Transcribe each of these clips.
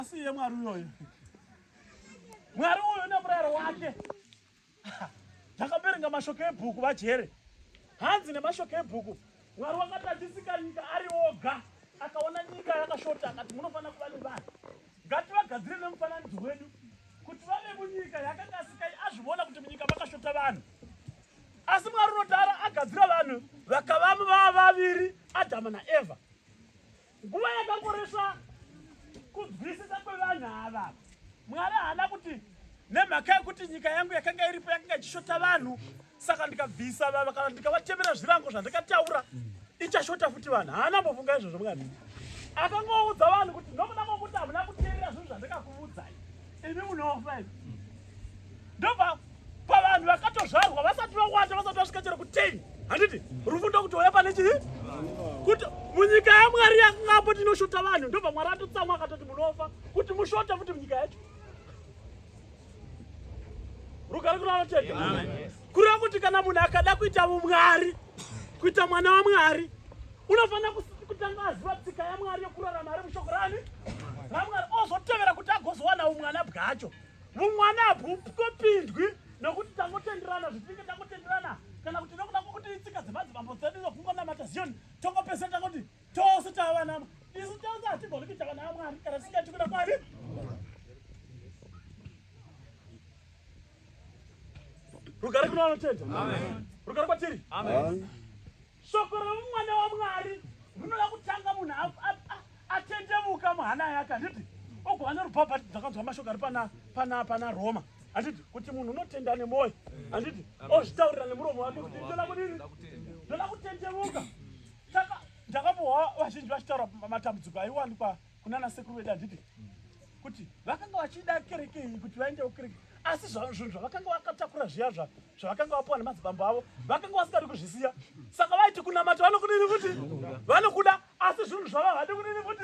Asi iye Mwari uyoyo, Mwari uyo nemurayiro wake. Ndakaverenga mashoko ebhuku vajere, hanzi nemashoko ebhuku Mwari wakati achisika nyika ari oga, akaona nyika yakashota, akati munofanira kuva nevanhu, ngativagadzire nemufananidzo wedu kuti vave munyika yakanga asikai. Azvivona kuti munyika makashota vanhu, asi Mwari unotara agadzira vanhu vakava vavaviri, Adhama naEvha. Nguva yakangoresva kunzwisisa kwevanhu ava. Mwari haana kuti nemhaka yekuti nyika yangu yakanga iripo yakanga ichishota vanhu, saka ndikabvisa vava kana ndikavatemera zvirango zvandakataura ichashota futi vanhu. Haana mbofunga izvozvo Mwari. Akangoudza vanhu kuti nokuda kwokuti hamuna kuteerera zvinhu zvandakakuudzai, imi munofa imi. Ndobva pavanhu vakatozvarwa vasati vawanda, vasati vasvika chero ku10, handiti rufu ndokutouya pane chii, kuti munyika yaMwari yakanga amboti inoshota vanhu, ndobva Mwari atotsamwa akatoti munofa kuti mushota futi munyika yacho. Rugare kuna vanotenda. Kureva kuti kana munhu akada kuita vumwari, kuita mwana waMwari, unofanira kutanga aziva tsika yaMwari yokurarama ari mushoko rani raMwari, ozotevera kuti agozowana umwana bwacho. Mumwana hapupindwi nokuti tangotenderana zvitinenge tangotenderana, kana kuti nokuda kwokuti itsika dzemadzimambo dzedu nokungonamata Ziyoni, tongopesa tangoti tose tava vana. Isu tose hatigoni kuita vana vaMwari kana tisingaiti kuda Mwari. Rugare kuna vanotenda, rugare kwatiri. Shoko romwana waMwari rinoda kutanga munhu atendevuka muhana yake, handiti? Ogova nerubhabhatidzo. Akanzwa mashoko ari pana pana pana Roma, handiti? Kuti munhu unotenda nemwoyo, handiti? Ozvitaurira nemuromo wake kuti ndoda kudini, ndoda kutendevuka. Saka ndakapohwa vazhinji vachitaura matambudziko aiwanikwa kunana sekuru vedu, handiti? Kuti vakanga vachida kereke iyi kuti vaende kukereke, asi zvinhu zvavakanga vakatakura zviya zvavakanga vapuwa nemadzibambo avo vakanga vasingadi kuzvisiya. Saka vaiti kunamata vanokudini futi, vanokuda, asi zvinhu zvavo havadi kudini futi.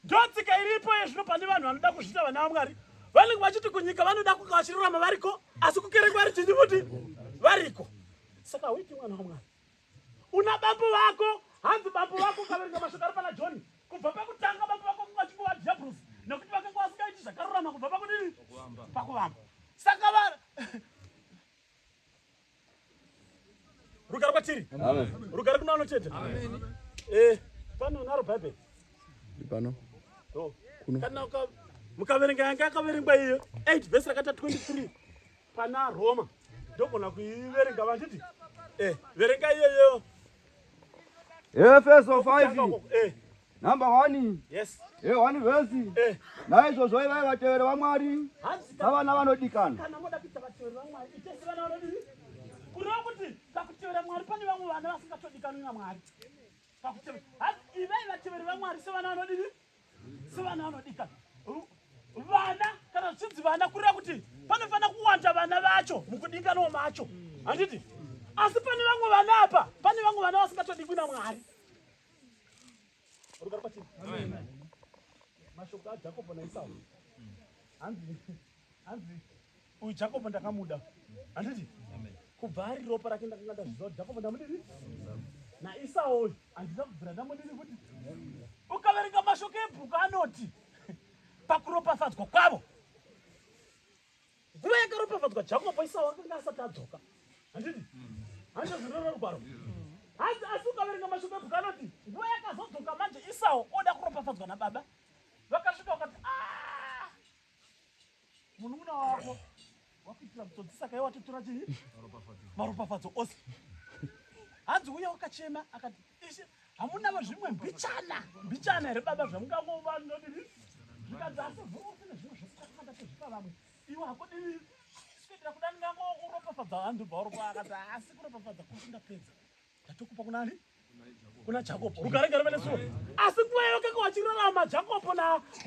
Ndotsika iripo yezvino pane vanhu vanoda kuzviita vana vaMwari, vanenge vachiti kunyika vanoda kunga vachirarama variko, asi kukereke vari chinji futi variko. Saka hauiti mwana waMwari una bambo vako. Hanzi bambo vako, ukaverenga mashoko ari pana John kubva pakutanga, bambo vako kunga vachingova dhiabhurosi nekuti vakanga vasingaiti zvakarurama kubva pakudini, pakuvamba. Saka va rugare kwatiri, rugare kuna vanotenda. Pano naro Bhaibheri. Pano. Kana mukaverenga yanga yakaverengwa iyo 8 vhesi rakata 23 pana Roma, ndogona kuiverenga vachiti verenga iyoyo. Efeso 5 number 1. Yes. 1 verse. Naizvozvo ivai vateveri vaMwari savana vanodikana. Kana moda kuita vateveri vaMwari, ite sevana vanodii? Kureva kuti pakutevera Mwari pane vamwe vana vasingatodikanwi naMwari. Pakutevera, hanzi ivai vateveri vaMwari sevana vanodii? Sevana vanodikana. Vana, kana zvichinzi vana, kureva kuti panofanira kuwanda vana vacho mukudikanwa macho, handiti? Asi pane vamwe vana apa, pane vamwe vana vasingatodikwi naMwari. Rugare kwatiri. Mashoko aJakobho naIsau, hanzi uyu Jakobho ndakamuda, handiti? Kubva ari ropa rake ndakanga ndazviziva kuti Jakobho ndamudini, naIsau uyu handina kubvira ndamudini kuti. Ukaverenga mashoko ebhuku anoti pakuropafadzwa kwavo, nguva yakaropafadzwa Jakobho, Isau akanga asati adzoka, handiti? Handizvo zvinoreva rugwaro. Hanzi asi ukaverenga mashoko ebhuku anoti nguva yakazodzoka manje Isau oda kuropafadzwa nababa, vakasvika vakati, "Ah, munun'una wako wakuitira mutsotsi, saka iwe watotora chii, maropafadzo ose." Hanzi uya wakachema akati, "Ishe, hamunavo zvimwe mbichana mbichana here baba zvamungangova nodini?" Zvikanzi, "Asi zvose nezvimwe zvose takanga tatozvipa vamwe, iwe hakodini swedera kuda ndingangokuropafadza." Hanzi ubva waropa akati, "Asi kuropafadza kwose ndapedza, ndatokupa kunani, kuna Jakobho." Rugare ngarive nesuwo. Asi nguva iyo vakanga vachirarama Jakobho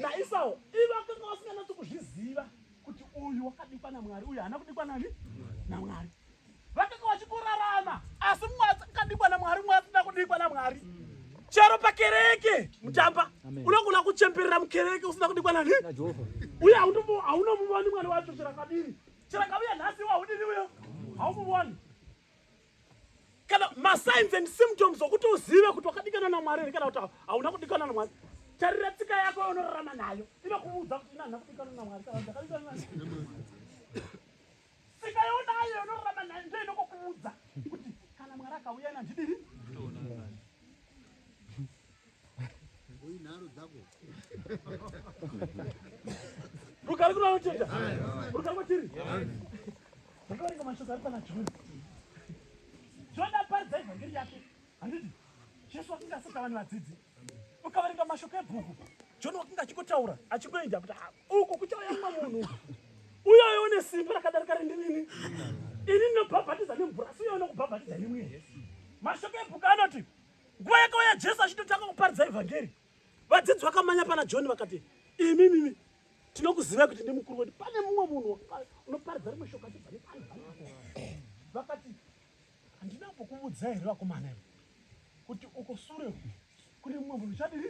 naIsau, ivo vakanga vasinganatsi kuzviziva kuti uyu wakadikwa naMwari, uyu haana kudikwa nani, naMwari. Vakanga vachingorarama, asi mumwe akadikwa naMwari, mumwe asina kudikwa naMwari. Chero pakereke mutamba unogona kuchemberera mukereke usina kudikwa nani, uye haunomuvoni Mwari wacho. Chero akadini, chero akauya nhasi, iwe haudini, uyo haumuvoni. Kana masigns and symptoms okuti uzive kuti wakadikana naMwari here kana kuti hauna kudikana naMwari. Tarira tsika yako yaunorarama nayo inokuudza kuti ina handina namwari kana ndakadikana tsika yaunayo yaunorarama nayo ndiyo inokukuudza kuti kana Mwari akauya ina ndidini. Rugare kuna vanotenda. Rugare kwatiri. Ndakaverenga mashoko ari pana John. John aparidza evhangeri yake. Handiti? Jesu akanga asati ava nevadzidzi. Ukaverenga mashoko ebhuku, John wakanga achingotaura achingoenda kuti ah, uku kuchauya mumwe munhu uyoyo une simba rakadarika rendinini. Ini ndinobhabhatidza nemvura asi uyoyo unokubhabhatidza nemweya. Mashoko ebhuku anoti nguva yakauya Jesu achitotanga kuparidza evhangeri, vadzidzi vakamanya pana John vakati, imi mimi tinokuzivai kuti ndimukuru wedu, pane mumwe munhu unoparidza rimwe shoko achibva nepano. Vakati, handina kumbokuudzai here vakomana imi kuti uko sure kune mumwe munhu uchadini?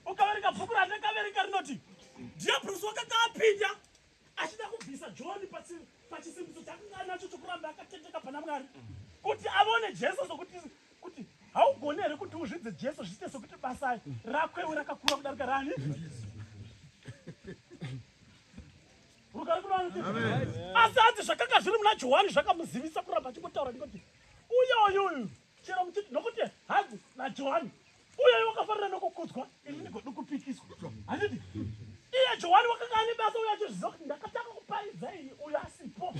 Ukaverenga bhuku randakaverenga rinoti Diabhurosi wakanga apinda achida kubvisa John pachisimbiso chaakanga anacho chokuramba akatendeka pana Mwari kuti avone Jesu sokuti kuti haugoni here kuti uzvidze Jesu zviite sokuti basa rako iwe rakakura kudarika rani? Rugare kuna vanhu. Asi hanzi zvakanga zviri muna Johani zvakamuzivisa kuramba achingotaura ndikoti uyoyu uyu chero muchiti nokuti hanzi naJohani uyoyu wakafanira nokukudzwa ini ndigodukupikiswa. Handiti iye Johani wakanga ane basa uyo achizviziva kuti ndakatanga kuparidza ini uyo asipo.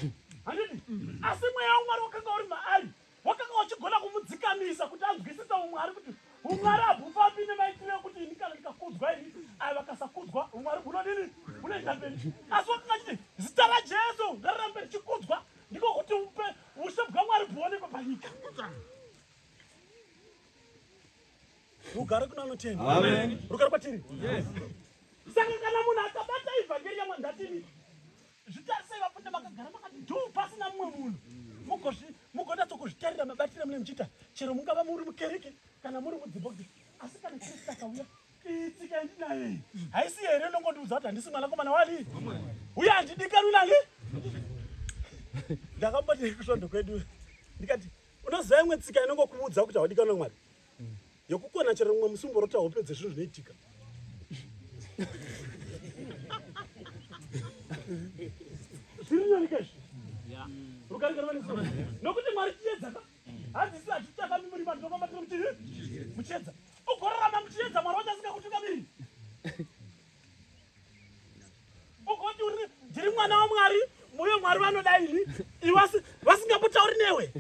Handiti asi mweya waMwari wakanga uri maari wakanga uchigona kumudzikamisa kuti anzwisise umwari kuti umwari habufambi nemaitiro ekuti ini kana ndikakudzwa ini aya vakasakudzwa umwari hunodini hunoenda mberi asi wakanga achiti zita raJesu ngarirambe richikudzwa ndiko kuti upe ushe bwamwari bhuonekwe panyika. Rugare kuna anotenda. Amen. Rugare kwatiri. Yes. Saka kana munhu akabata ivhangeri yamwari ndatini zvitarisei vafunde makagara makati dhuu pasina mumwe munhu mugonatso kuzvitarira mabatire mune muchiita chero mungava muri mukereke kana muri mudzimba kuti asi kana Kristu akauya itsika yandinayo iyi haisi here inongondiudza kuti handisi mwanakomana wani uye handidikanwi nani. Ndakamboti kusvondo kwedu ndikati unoziva imwe tsika inongokuudza kuti haudikanwi naMwari yokukona chero mumwe musumborota hope dzezvinhu zvinoitika. Zviri nyore kaizvi rukarikara nokuti Mwari chiedza ka hanzisi hatichafambi murima tinofamba tiri muchii muchiedza ugorarama muchiedza Mwari wacho asingakutungamiriri ugoti uri ndiri mwana waMwari uye Mwari vanoda ini iwe vasingambutauri newe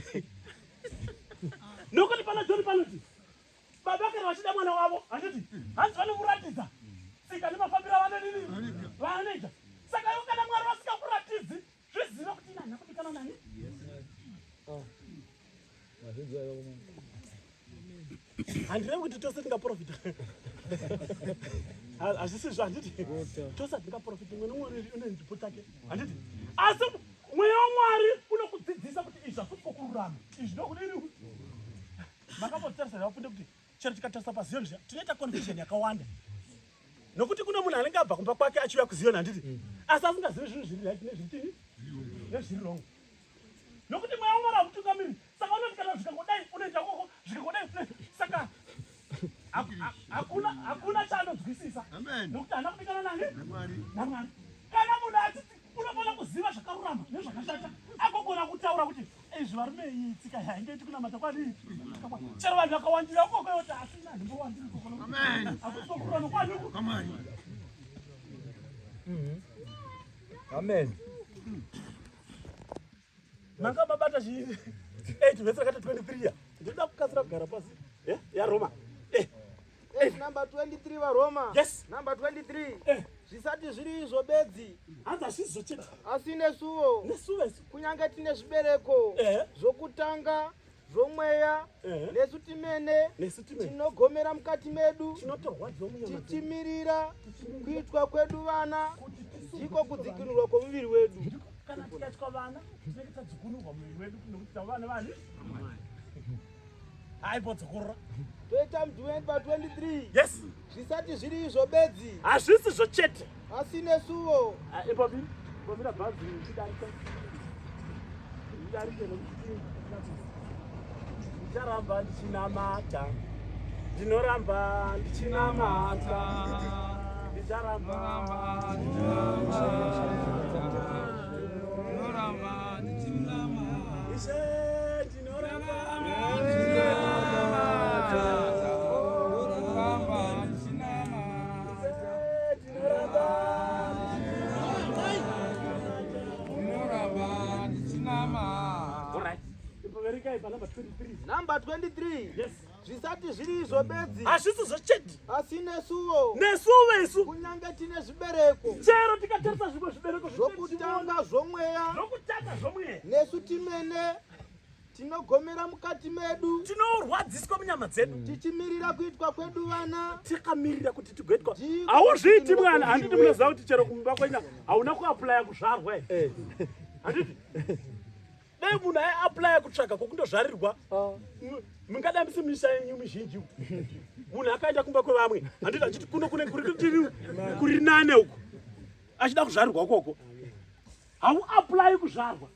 nokuti pana John panoti baba kana vachida mwana wavo handiti hanzi vanomuratidza tsika nemafambiro avanodini vaanoita. Saka iwe kana Mwari vasingakuratidzi zviziva kuti ini handina kudikana nani. Handirevi kuti tose tingaprofita hazvisizvo handiti tose hatingaprofita mumwe nomumwe une nzvimbo chake handiti asi mweya waMwari unokudzidzisa kuti izvi hazvisi kwokururama izvi ndokudini. Makambotarisa vafunde kuti chero tikatarisa paZion zviya tinoita confusion yakawanda nokuti kune munhu anenge abva kumba kwake achiuya kuZion handiti asi asingazivi zvinhu zviri right nezviri chini nezviri wrong nokuti mweya waMwari hamutungamiri. Saka unoti kana zvikangodai unoita koko zvikangodai saka hakuna chaanonzwisisa nokuti haana kudikana nani naMwari. Kana munhu achiti unofanira kuziva zvakarurama nezvakashata agogona kutaura kuti izvi varume iyi tsika haingaiti kunamata kwani chero vanhu vakawandira ukoko yoti asina handimbowandiri ikoko hakusi kururama kwani uku. Amen. Manga mabata chi 8 verse rakati 23 ya. Ndinoda kukasira kugara pasi. Eh, ya Roma. Eh. Verse number 23 vaRoma. Yes. Number 23. Eh. Zvisati zviri izvo bedzi. Hanzi hazvizvo chete. Asi nesuwo. Nesuwo isu. Kunyange tine zvibereko eh. zvokutanga zvomweya eh. nesu timene nesu timene tinogomera mukati medu tinotorwadziwa munyama tichimirira kuitwa kwedu vana ndiko kudzikinurwa kwomuviri wedu. Kana tikaitwa vana tinenge tadzikunurwa muviri wedu nokuti tava vana vani haibodzokorora Toita mudhuweni pa 23. Yes. Zvisati zviri izvo bedzi. Hazvisi zvo chete. Asi nesuwo. Ipopi? Pomira bhazi richidarika. Ridarike nokuti ndicharamba ndichinamata. Ndinoramba ndichinamata, ndicharamba Ishe, ndinoramba ndichinamata. Number 23. Yes. Zvisati zviri izvo bedzi. Hazvisi zvochete. Asi nesuwo. Nesuwo isu. Kunyange tine zvibereko. Chero tikatarisa zvimwe zvibereko zvokutanga zvomweya. Zvokutanga zvomweya. Nesu timene tinogomera mukati medu. Tinorwadziswa munyama dzedu. Tichimirira kuitwa kwedu vana. Takamirira kuti tigoitwa. Hauzviiti mwana, handiti munoziva kuti chero kumba kwenya hauna kuaplaya kuzvarwa here? Eh. Handiti? Dai munhu aiaplaya kutsvaga kwokundozvarirwa ah. mungadai musi misha yenyu mizhinji munhu akaenda kumba kwevamwe handiti achiti kuno kune kuri kuri nane uku achida kuzvarirwa koko hauaplayi kuzvarwa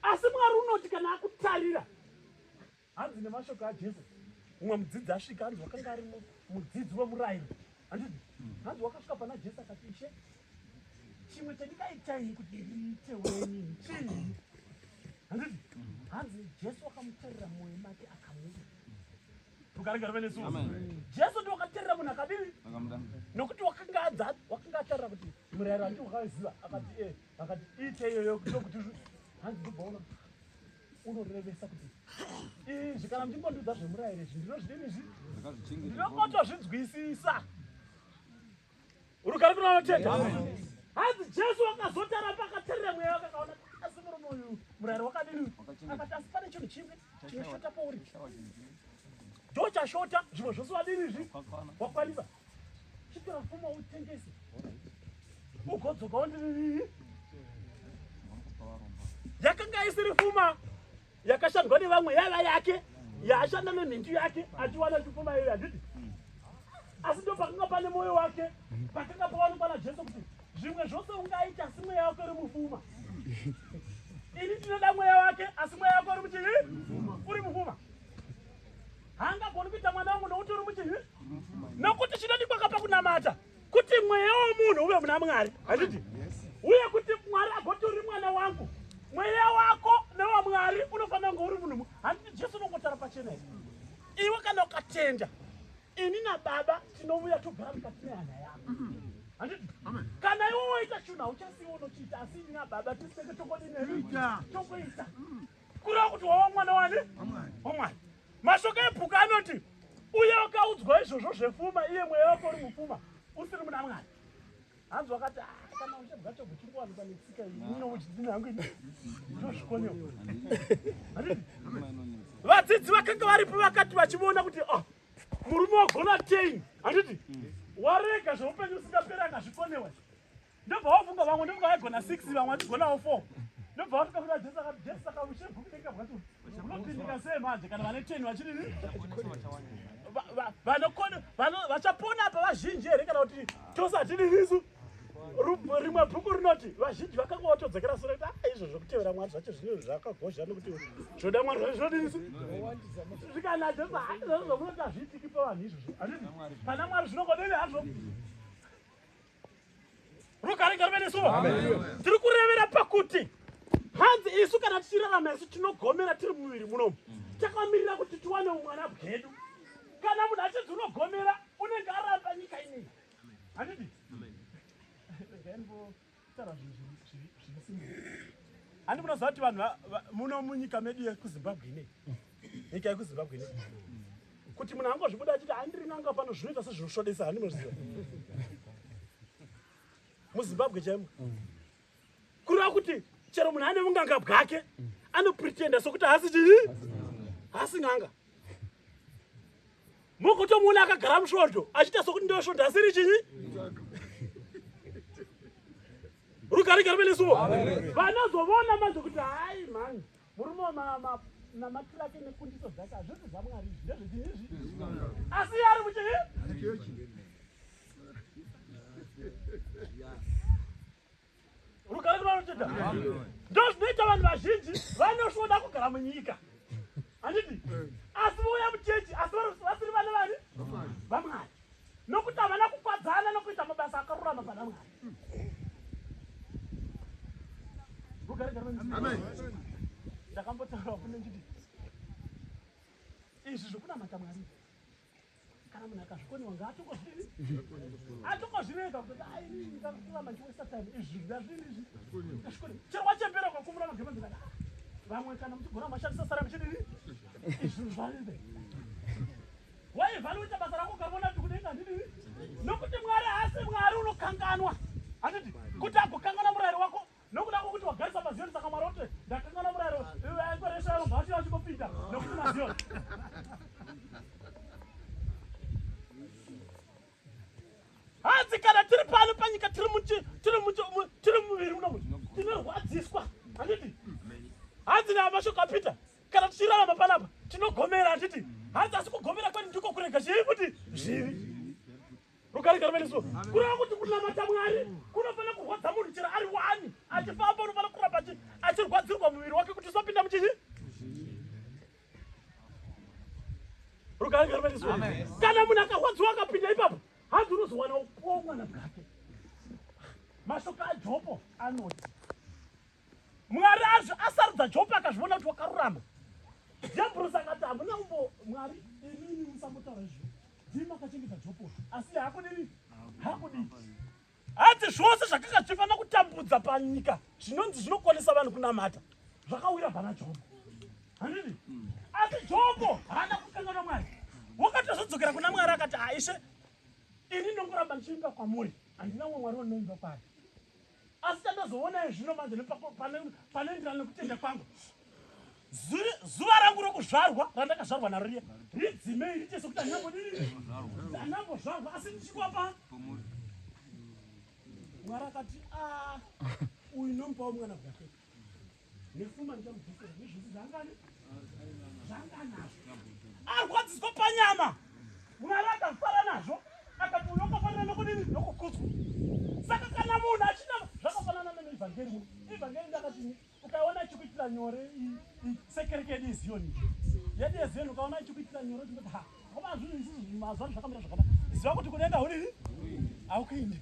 asi mwari unoti kana akutarira hanzi nemashoko ajesu mumwe mudzidzi asvika hanzi wakanga ari mudzidzi wemurayiro handiti hanzi wakasvika pana jesu akati ishe chimwe chandingaita ini kuti ndiite wenyu chii handiti hanzi jesu wakamutarira mwoyo make akamuda rugare ngaruve nesu jesu ndi wakatarira munhu akadini nokuti wakanga adza wakanga atarira kuti murayiro handi wakaziva akati e akati iite iyoyo ndokuti hanzi ndobvaona unorevesa kuti izvi kana muchingondiudza zvemurayiro izvi ndinozvidini izvi ndinongotozvinzwisisa Rugare kuna vanotenda. Hanzi Jesu wakazotara pakaterera mweya wake akaona asi murume uyu murayiro wakadini? Akati asi pane chinhu chimwe chinoshota pauri. Ndochashota zvimwe zvose wadini izvi? Wakwanisa. Chitora pfuma utengese. Ugodzoka wondii. Yakanga isiri pfuma yakashandwa nevamwe yaiva yake yaashanda nemhindu yake achiwana chipfuma iyoyo handiti asi ndo pakanga pane mwoyo wake pakanga pawanikwa najesu kuti zvimwe zvose ungaita asi mweya wake uri mufuma ini ndinoda mweya wake asi mweya wake uri muchii uri mufuma haangagoni kuita mwana wangu nokuti uri muchii nokuti chinodikwa kapa kunamata kuti mweya womunhu uve muna mwari handiti uye kuti mwari agoti uri mwana wangu mweya wako newamwari unofanira kunge uri munhu handiti jesu unongotara pachena here iwe kana ukatenda ini nababa tinouya togara mukati mehana yako handiti kana iwe woita chinhu hauchasiwo unochiita asi ini nababa tiseke tokodini tokuita kureva kuti wava mwana wani wamwari mashoko ebhuku anoti uye wakaudzwa izvozvo zvefuma iye mweya wako uri mufuma usiri muna mwari hanzi wakati ah, kana ushe bwacho bwuchingowanikwa netsika inoudini hangu ini ndozvikonewo vadzidzi vakanga varipo vakati vachiona kuti oh, murume wagona ten handiti warega zveupenyu usingaperi akazvikonewa ndobva wafunga vamwe ndobva vaigona 6 vamwe vachigonawo 4 ndobva wasvika kuna jesu akati jesu saka ushe bhuku bwacho unopindika sei manje kana vane 10 vachidini vanokona vachapona apa vazhinji here kana kuti tose hatidinisu rimwe bhuku rinoti vazhinji vakanga vatodzokera sure kuti ah, izvo zvekutevera mwari zvacho zvinhu zvakagozha nekuti zvoda mwari zvacho zvinodinisu zvikana jesu handizvozvo zvomunoti hazviitiki pavanhu izvozvo handiti pana mwari zvinongodini hazvo rugare ngaruve nesu tiri kurevera pakuti hanzi isu kana tichirarama isu tinogomera tiri muviri munomu takamirira kuti tiwane umwana bwedu kana munhu achinzi unogomera unenge aramba nyika inei handidi handi munoziva kuti vanhu muno munyika medu yekuzimbabwe inei nyika yekuzimbabwe inei kuti munhu angozvibuda achiti handiri n'anga pano zvinoita sezvinosvodesa handi munozviziva muzimbabwe chaimo kureva kuti chero munhu ane vunganga bwake anopretenda sokuti haasi chii haasi n'anga Mukutomuona akagara musvondo achiita sokuti ndiyo svondo asiri chinyi? Rugare garume nesuwo. Vanozovona manje kuti hayi mhani murume namatiro ake nekundiso dzake hazvisi zvaMwari izvi ndezvechinyi izvi. Asi iye ari muchinyi? Rugare kuvanotenda. Ndozvinoita vanhu vazhinji vanosvoda kugara munyika. Handiti? Asi vouya muchechi asi vasiri vana vani? VaMwari. Nokuti havana kukwadzana nokuita mabasa akarurama pana Mwari. Rugare gare. Amen. Ndakambotaura kune nditi izvi zvokunamata Mwari kana munhu akazvikoniwa ngaatongozvidini atongozvirega kuti aini ndikakurama ndichiwesta time izvi ndazvini izvi ndazvikoni chero wachembera ukakumura magemenzi kana vamwe kana muchigona mashandisa sara muchidini izvi zvaide waivhaluita basa rako ukarivona kuti kudenga handidini nokuti Mwari haasi Mwari unokanganwa handiti kuti agokanganwa murayiro wako Nokuda kwokuti wagarisa paZiyoni, saka Mwari oti, Ndakanganwa murayiro, vaikoresha vanobva vachiuya vachingopinda nokuti maZiyoni. Hanzi kana tiri pano panyika tiri tiri muviri uno tinorwadziswa, handiti? Hanzi namashoko aPeter, kana tichirarama panapa tinogomera, handiti? Hanzi asi kugomera kwedu ndiko kurega zvivi kuti zvivi. Rugare garuveneso. Kureva kuti kunamata Mwari kunofanira kurwadza munhu chero ari wani achifamba unofanira kuramba achirwadzirwa muviri wake kuti usapinda muchichi. Rugare garuveneso. Kana munhu akarwadziwa akapinda ipapo hanzi unozowana upuwa mwana bwake. Mashoko aJobo anoti Mwari asarudza Jobo akazviona kuti wakarurama. Dhiabhorosi akati hamuna umbo Mwari imimi musambotaura izvo. Ndimi makachengeta Jobo asi hakudini hakudini. Hanzi zvose zvakanga zvichifanira kutambudza panyika zvinonzi zvinokonesa vanhu kunamata zvakawira pana Jobo. Handiti? Asi Jobo haana kukanganwa Mwari. Wakatozodzokera kuna Mwari akati aishe ini ndongoramba ndichiimba kwamuri handina umwe Mwari wandinoimba kwaari. Asi chandazoona zvino manje panoenderana nekutenda kwangu, zuva rangu rokuzvarwa randakazvarwa naro riya ridzimei riite sekuti handinambodini handinambozvarwa asi ndichikwapa Mwari akati a uyu nomupawo mwana bwake nefuma ndichamudzosera nezvose zvaangani zvaanganazvo arwadziswa panyama Mwari akafara nazvo akati uyu wakafanira nokudini nokukudzwa saka kana munhu achina zvakafanana neevhangeri muno evhangeri ndakati ukaona ichikuitira nyore sekereke yedu yeziyoni yedu yeziyoni ukaona ichikuitira nyore chingoti ha koma zvinhu isusu mazuva ano zvakamira zvakanaka ziva kuti kudenga hudini haukuindi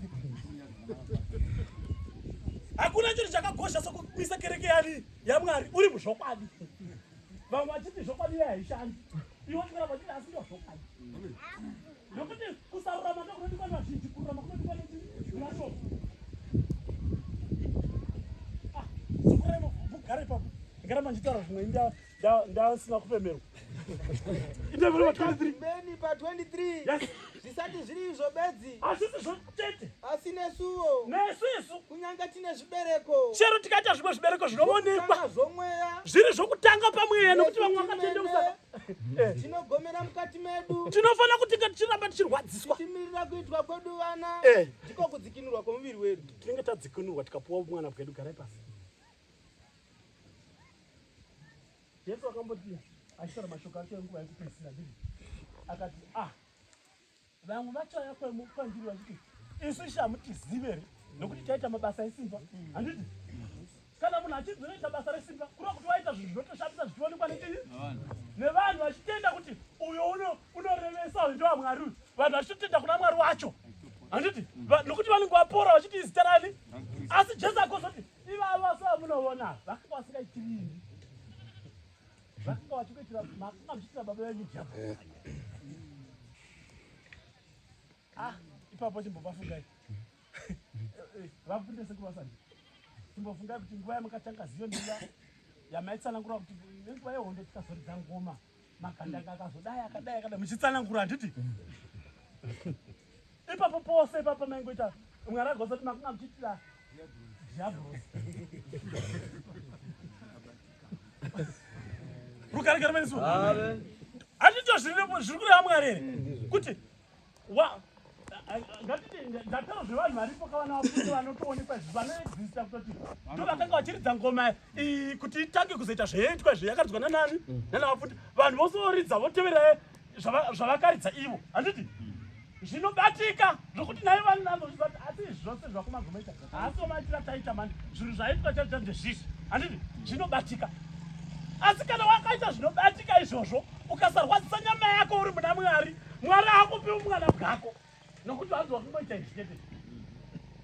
hakuna chinhu chakakosha sokumisa kereke yani yamwari uri muzvokwadi vamwe vachiti zvokwadi iye haishandi iwe tikaramba chiti asi ndo zvokwadi nokuti kusarurama ndokunodikwa nevazhinji kururama kunodikwa nevashoma ah, dzokorai mugare ipapo ngaramba ndichitaura zvimwe ndasina kufemerwa Beni pa 23 Yes. Zvisati zviri izvo bedzi Hazvisi zvo chete. Asi nesuwo Nesu isu kunyange tine zvibereko chero tikaita zvimwe zvibereko zvinoonekwa zvomweya zviri zvokutanga pamweya nokuti vamwe vakatendeusa eh. tinogomera mukati medu tinofanira kuti tichiramba tichirwadziswa tichimirira kuitwa kwedu vana eh. ndiko kudzikinurwa kwomuviri wedu tinenge tadzikinurwa tikapuwa mwana bwedu garai pasi Jesu akamboti achitaura mashoko ake enguva yekupedzisira ndizvo akati ah vamwe vachauya kwandiri vachiti isu ishe hamutizive here nokuti taita mabasa esimba handiti kana munhu achinzi unoita basa resimba kureva kuti waita zvinhu zvinotoshamisa zvichionekwa nechii nevanhu vachitenda kuti uyo unorevesa uyu ndowamwari uyu vanhu vachitotenda kuna mwari wacho handiti nokuti vanenge vapora vachiti izita rani asi jesu akozoti Ivavo sevamunoona vakanga vasingaitiri ini, vakanga vachikuitira makanga muchiitira baba venyu dhiabhorosi. Ah, ipapo chimbopafungai vafunde sekuvasandi chimbofungai kuti nguva yamakatanga ziyo ndiya yamaitsanangura kuti nenguva yehondo tikazoridza ngoma magandanga akazodai akadai akadai muchitsanangura handiti ipapo pose ipapo maingoita mwari agozoti makanga muchiitira dhiabhorosi rugare menesu handito zviri kureva mwari here kuti ngatiti ndataura zvevanhu varipo kavana vafundi vanotoonekwa izvi vanoexista kutoti ndovakanga vachiridza ngoma iyi kuti itange kuzoita zveyaitwa izvi yakaridzwa nanani nana vafundi vanhu vozoridza votevera zvavakaridza ivo handiti zvinobatika zvokuti naye vanazozviziva kuti asi izvi zvose zvakumagomaita haasi omaitira taita mani zvinhu zvaitwa chaita ndezvizvi handiti zvinobatika asi kana wakaita zvinobatika izvozvo ukasarwadzisa nyama yako uri muna mwari. Mwari haakupi umwana bwako nokuti hanzi wakungoita izvi chete.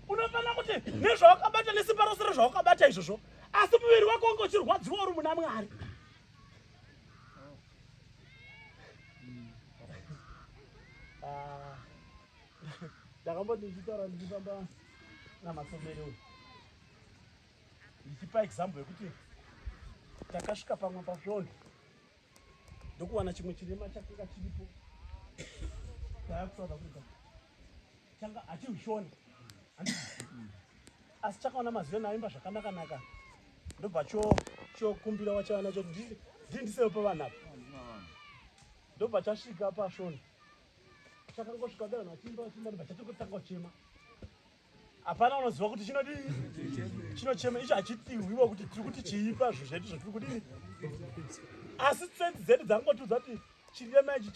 Unofanira kuti nezvawakabata nesimba rose rezvawakabata izvozvo, asi muviri wako unge uchirwadziwa uri muna Mwari. Ah, ndakamboti ndichitaura ndichifamba namasomere uyu ndichipa example yekuti takasvika pamwe pasvondo ndokuwana chimwe chirema chakanga chiripo taya kusouth Africa changa hachiushona asi chakaona maziyo naimba zvakanakanaka ndobva chokumbira wachava nacho kuti ndindisewo pavanhu apa ndobva chasvika pashona chakangosvika dai vanhu vachiimba vachiimba ndobva chatokotanga kuchema hapana unoziva kuti chinodii chinochema icho hachitihwiwo kuti tiri kuti chiipa zvo zvedu zvatiri kudini asi tsenzi dzedu dzangotiudza kuti chirema ichi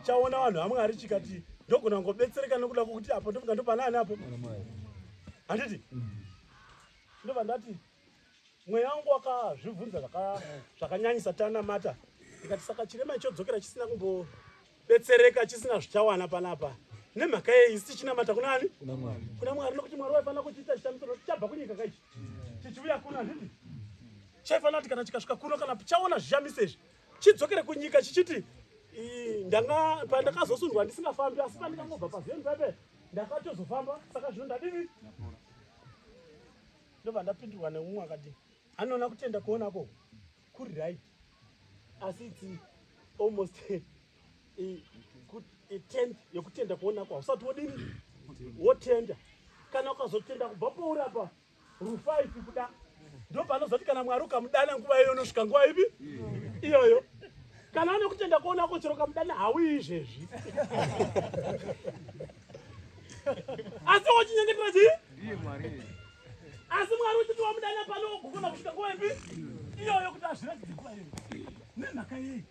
chaona vanhu vamwari chikati ndogona kungobetsereka nokuda kwokuti apo ndofunga ndopanaani apo handiti ndobva ndati mweya wangu wakazvibvunza zvakanyanyisa tanamata ndikati saka chirema ichodzokera chisina kumbobetsereka chisina zvichawana panapa nemhaka yei isi tichinamata kuna ani kuna mwari nokuti mwari waifanira kuchiita chishamiso nokuti chabva kunyika kaichi chichiuya kuno handiti chaifanira kuti kana chikasvika kuno kana chaona zvishamiso izvi chidzokere kunyika chichiti ndanga pandakazosundwa ndisingafambi asi pandikangobva paziyoni pepe ndakatozofamba saka zvino ndadini ndobva ndapindurwa neumwe akati anoona kutenda kuonako kuri right asi its almost tenth yekutenda kuonako hausati wodini wotenda kana ukazotenda kubva pouri apa rufaifi kuda ndopanozoti kana mwari ukamudana nguva iyoyo unosvika nguva ipi iyoyo kana ane kutenda kuonako chero ukamudana hauyi izvezvi asi wochinyengetera chii asi mwari uchiti wamudana pano wogogona kusvika nguva ipi iyoyo kuti azviratidze nguva iyoyo nemhaka yei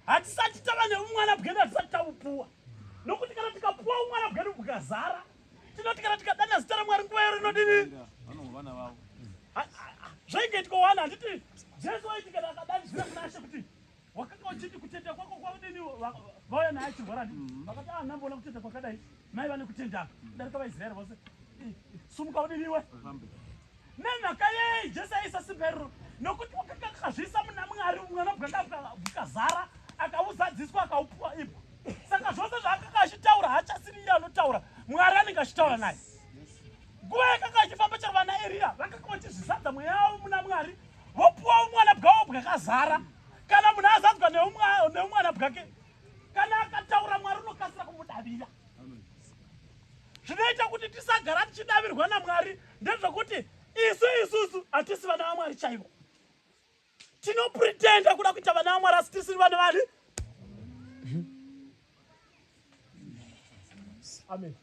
hatisati tava neumwana bwedu hatisati taupuwa nokuti kana tikapuwa umwana bwedu bwukazara tinoti kana tikadana zita ramwari nguva iyo rinodini zvaingaitwa wani handiti jesu aiti kana akadanidzira kuna ashe kuti wakanga uchiti kutenda kwako kwakudini vauya naye achirwara ndi mm. vakati ah namboona kutenda kwakadai mai vane kutenda apa mm. kudarika vaisraeri vose sumuka udini iwe nemhaka yei jesu aisa simba iroro nokuti wakanga akazviisa muna mwari mwana bwanga bukazara akauzadziswa akaupuwa ibwa saka zvose zvaakanga achitaura haachasiri iye anotaura mwari anenge achitaura naye nguva yakanga achifamba chero vana eriya vakanga vachizvizadza mweya wavo muna mwari vopuwa umwana bwavo bwakazara kana munhu azadzwa neumwana bwake kana akataura mwari unokasira kumudavira zvinoita kuti tisagara tichidavirwa namwari ndezvekuti isu isusu hatisi vana vamwari chaivo tinopretenda kuda kuita vana vamwari asi tisiri vana vani amen.